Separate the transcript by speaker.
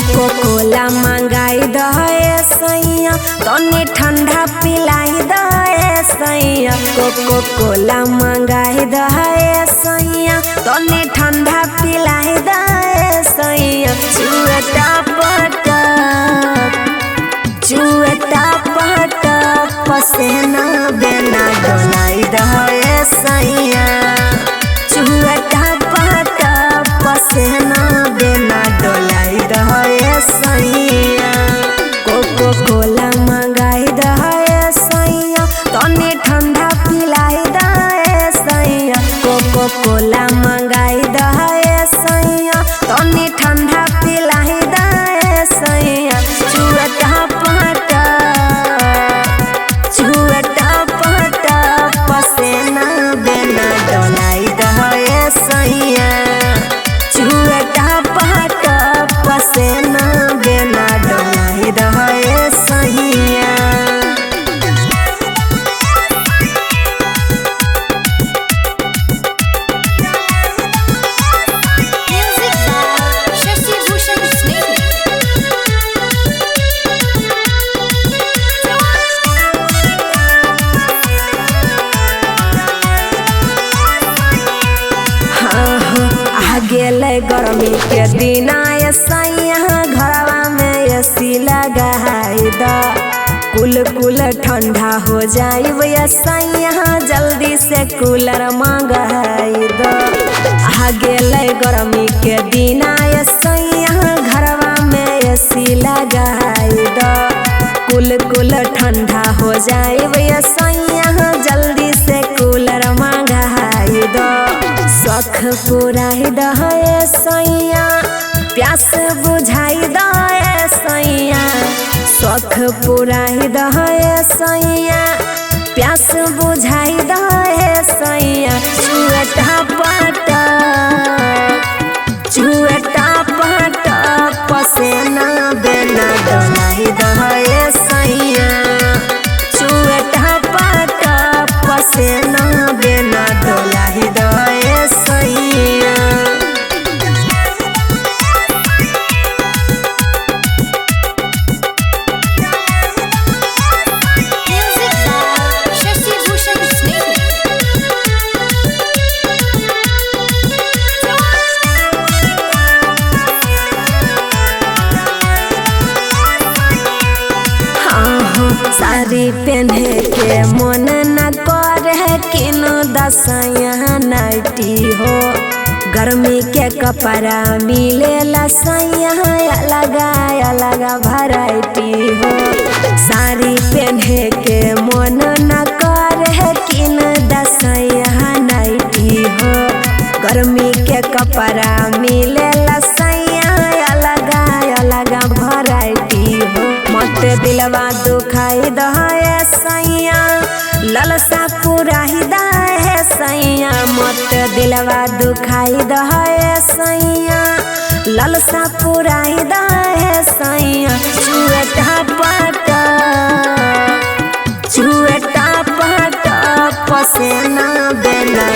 Speaker 1: Cocoa कोला मंगाई दे सैया, तनी ठंडा पिलाई दे सैया। कोको कोला मंगाई दे सैया, तनी ठंडा पिलाई दे सैया। चुअटा पट चुअटा पट पसेना बेना डोलाई दे सैया। चुअटा पट पसेना बेना डोलाई दे सैया। कोको कोला मंगाई दे सैया, तनी ठंडा पिलाई दे सैया। कोको कोला मंगाई दे सैया, तनी ठंडा पिलाई दे सैया। चुअटा पट चुअटा पट पसेना बेना डोलाई दे सैया। चुअटा पट पसेना बेना डोलाई दे सैया।
Speaker 2: Music by Shashi Bhushan Snehi.
Speaker 1: हाँ हाँ, आ गेलै गर्मी के दिन आए सैया, घरवा में एसी लगाई द। कुल कुल ठंडा हो जाइब सैया, जल्दी से कूलर मंगाई द। आ गेलै गर्मी के दिन आए सैया, घरवा में एसी लगाई द। कुल कुल ठंडा हो जाइब सैया, जल्दी से कूलर मंगाई द। शख पुराई दे सैया, प्यास बुझाई दे सैया। शख पुराई दे सैया, प्यास बुझाई दे सैया। चुअटा पट चुअटा पट पसेना बेना डोलाई दे सैया। चुअटा पट पसेना बेना डोलाई दे सैया।
Speaker 2: Music by Shashi Bhushan Snehi.
Speaker 1: हाँ हाँ, साड़ी पहने के मन न करे किनु दसैया नाइटी हो। गर्मी के कपड़ा मिलेला सैया, अलग अलग वैरायटी हो। साड़ी पहने के मन न करे किनु दसैया नाइटी हो। गर्मी के कपड़ा मिलेला सैया, अलग अलग वैरायटी हो। मत दिलवा दुखाई दे सैया, ललसा पुराई दे सैया। मत दिलवा दुखाई दे सैया, ललसा पुराई दे सैया। चुअटा पट चुअटा पट पसेना बेना